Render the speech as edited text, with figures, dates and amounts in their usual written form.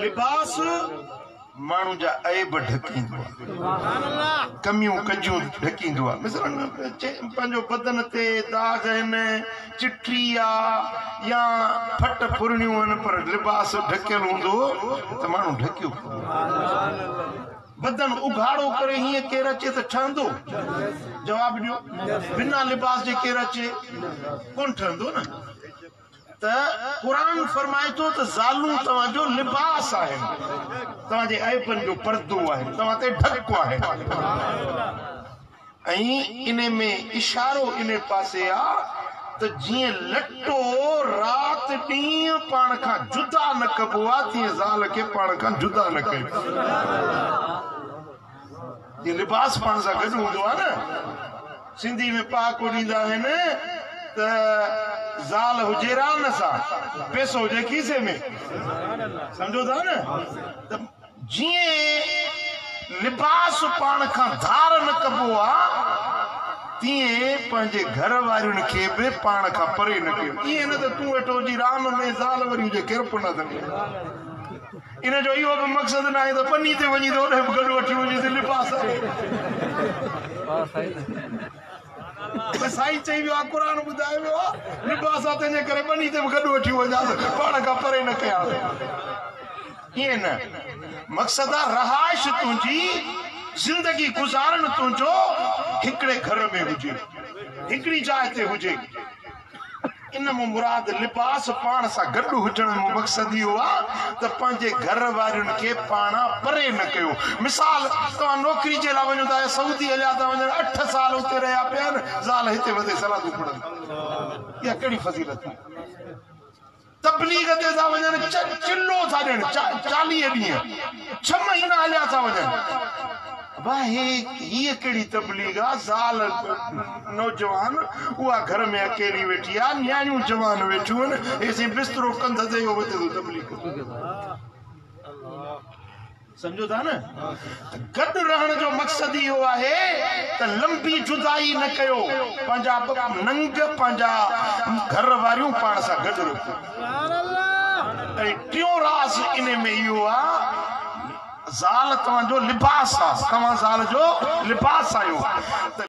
لباس ماڻهو جا عيب ڍڪيندو آهي، ڪميون ڪجيون ڍڪيندو آهي. مثلاً پنهنجو بدن تي داغ آهن، چٽي آ يا ڦٽ ڦرڻيون آهن، پر لباس ڍڪيل هوندو ته ماڻهو ڍڪيو پوندو. بدن اگهاڙو ڪري هيئن ڪير اچي ته ٺهندو؟ جواب ڏيو، بنا لباس جي ڪير اچي ڪونه ٺهندو نه. ته قرآن فرمائي ٿو ته زالون توهان جو لباس آهن، توهان جي عيبن جو پردو آهن، توهان تي ڍڪ آهن. ۽ ان ۾ اشارو ان پاسي آ ته جيئن لٽو رات ڏينهن پاڻ کان جدا نه ڪبو آ، تيئن زال کي پاڻ کان جدا نه ڪيو. جيئن لباس پاڻ سان گڏ هوندو آ نه. سنڌي ۾ پهاڪو ڏيندا آهن ته زال هجي ران سان، پئسو هجي کيسي ۾. سمجهو ٿا نه؟ ته جيئن لباس پاڻ کان ڌار نه ڪبو آ، تيئن پنهنجي گهر وارين کي به پاڻ کان پري نه ڪيو. ائين نه ته تون ويٺو هجين رام ۾، زال وري هجي ڪرپنا ۾. ان جو اهو به مقصد ناهي ته ٻني تي وڃي ته اوڏانهن به گڏ وٺي وڃجي ته لباس آهي. بس سائين چئي ويو آهي، قرآن ٻڌائي ويو آهي، لباس آهي تنهنجي ڪري ٻني تي به گڏ وٺي وڃانس، پاڻ کان پري نه ڪيانس. ائين نه، مقصد آهي رهائش تنهنجي، زندگي گذارڻ تنهنجو هڪڙي گهر ۾ هجي، هڪڙي جاء تي هجي. ان مان مراد لباس پاڻ سان گڏ هجڻ جو مقصد اهو آ ته پنهنجي گهر وارين کي پاڻان پري نه ڪيو. مثال، توهان نوڪري جي لاء وڃو ٿا يا سعودي هليا ٿا وڃن، اٺ سال اتي رهيا پيا آهن، زال هتي وڌي صلاتون پڙهندي. اها ڪهڙي فضيلت آهي؟ تبليغ تي ٿا وڃن، چلو ٿا ڏين، 40 ڏينهن، 6 مهينا هليا ٿا وڃن. ابا هيء ڪهڙي تبليغ آ، زال نوجوان اها گهر ۾ اڪيلي ويٺي آ، نياڻيون جوان ويٺيون آهن، هيسين بسترو ڪنڌ تي اهو وتي ٿو تبليغ ڪري. سمجهو ٿا نه؟ ته گڏ رهڻ جو مقصد اهو آهي ته لنبي جدائي نه ڪيو، پنهنجا ننگ، پنهنجا گهر واريون پاڻ سان گڏ رکو. ۽ ٽيون راز انهي ۾ اهو آ، زال توهان جو لباس آ، توهان زال جو لباس آهيو ته.